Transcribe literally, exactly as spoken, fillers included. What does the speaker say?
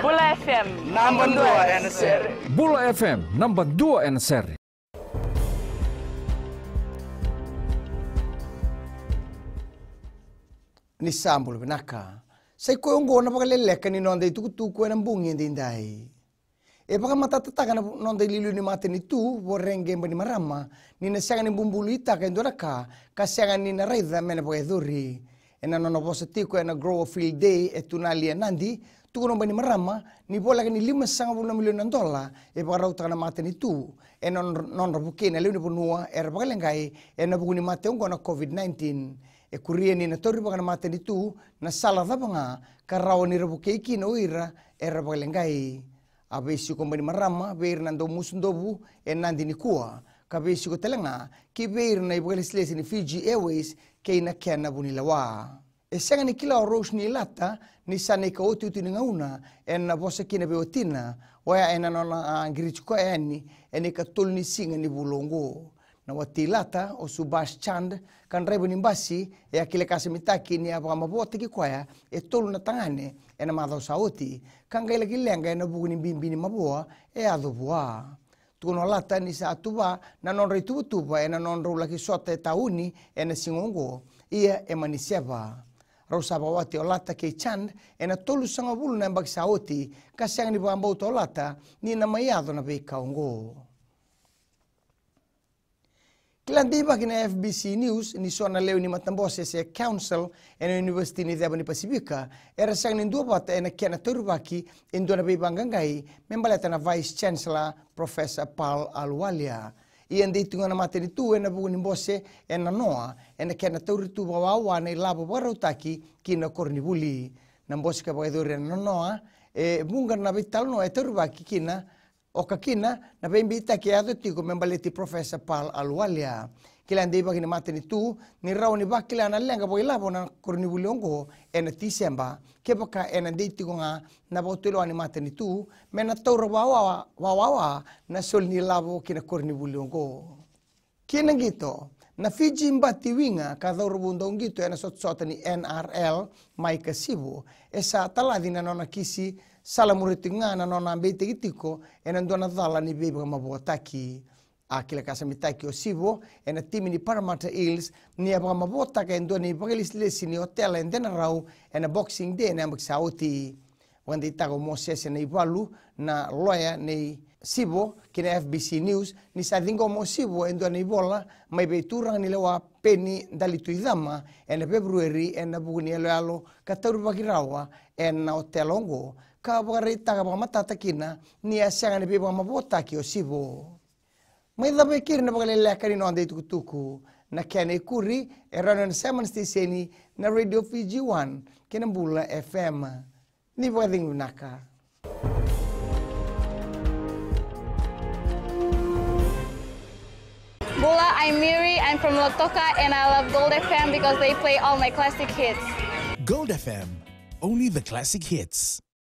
Bula F M, namba dua ena sere. Bula F M, namba dua ena sere. Ni sa bula vinaka. Sa i koya oqo na vakaleleka ni noda itukutuku ena bogi edaidai. E vakamatatataka na noda iliuliu ni matanitu Voreqe Bainimarama ni na sega ni bubuluitaka e dua na ka ka sega ni na raica me na vakayacori. Ena nona vosa tiko ena Grow a Field Day e Tunali e Nadi, tukuna o Bainimarama ni voleka ni limasagavulu na milioni na dola e vakarautaka na matanitu ena nodra, nodra vukei na lewe ni vanua era vakaleqai ena vuku ni mate oqo na COVID nineteen. E kuria ni na taurivaka na matanitu na sala cava ga ka rawa ni ra vukei kina o ira era vakaleqai. A veisiko Bainimarama vei ira na daumusudovu e Nadi nikua, ka veisiko tale ga ki vei ira na ivakalesilesi ni Fiji Airways kei na kena vunilewa. E sega ni kila o Rose ni Lata ni sa na ikaotioti ni gauna ena vosa kina vei watina, oya ena nona a qiriti koya yani ena ikatolu ni siga ni vula oqo. Na wati Lata, o Subhash Chand, ka draiva ni basi, e a kilakasamitaki ni a vakamavoataki koya e tolu na tagane ena macawa sa oti, ka qai laki leqa ena vuku ni bibi ni mavoa e yaco vua. Tukuna o Lata ni sa tuva na nodra ituvatuva ena nodrau laki sota e tauni ena siga oqo, ia e mani seva. Rau sa vakawati o Lata kei Chand ena tolusagavulu na yabaki sa oti, ka sega ni vakabauta o Lata ni na mai yaco na veika oqo. Kila deivaki na F B C News ni so na lewe ni matabose se council ena Univesiti ni Ceva ni Pasifika era sega ni duavata ena kena taurivaki e dua na veivaqaqai me baleta na Vice Chancellor Professor Paul Ahluwalia. Ia dei tu ga na matanitu ena vuku ni bose e nanoa ena kena tauri tu vakawawa na ilavo vakarautaki ki na koronivuli. Na bose ka vakayacori e nanoa e vuqa na veitalanoa e taurivaki kina, oka kina na veibeitaki e yaco tiko me baleti Professor Paul Ahluwalia. Kila deivaki ni matanitu ni rawa ni vakila na leqa vakailavo na koronivuli oqo ena Tiseba, kevaka ena dei tiko ga na vakatulewa ni matanitu me na taura vakawawa, vakawawa na soli ni lavo ki na koronivuli oqo. Ki na qito, na Fiji Bati winger ka cauravou dauqito ena sotasota ni N R L, Maika Sivo, e sa talaci na nona kisi salamuri tiko ga na nona beitaki tiko ena dua na cala ni veivakamavoataki. A kilakasamitaki o Sivo ena timi ni Parramatta Eels ni a vakamavoataka e dua na ivakalesilesi ni otela e Denarau ena Boxing Day ena yabaki sa oti. Vakadeitaka o Mosese Naivalu, na loya nei Sivo, ki na F B C News ni sa ciqoma o Sivo e dua na ivola mai vei turaga ni lewa Peni Dalituicama ena Feperueri ena vuku ni yaloyalo ka taurivaki rawa ena otela oqo, ka vakaraitaka vakamatata kina ni a sega ni veivakamavoataki o Sivo. Mai cava e keri na vakaleleka ni noda itukutuku. Na kena ikuri e rawa ni o na sema na siteseni na Radio Fiji One kei na Bula F M. Ni vakacegu vinaka. Bula, I'm Miri. I'm from Lautoka and I love Gold F M because they play all my classic hits. Gold F M, only the classic hits.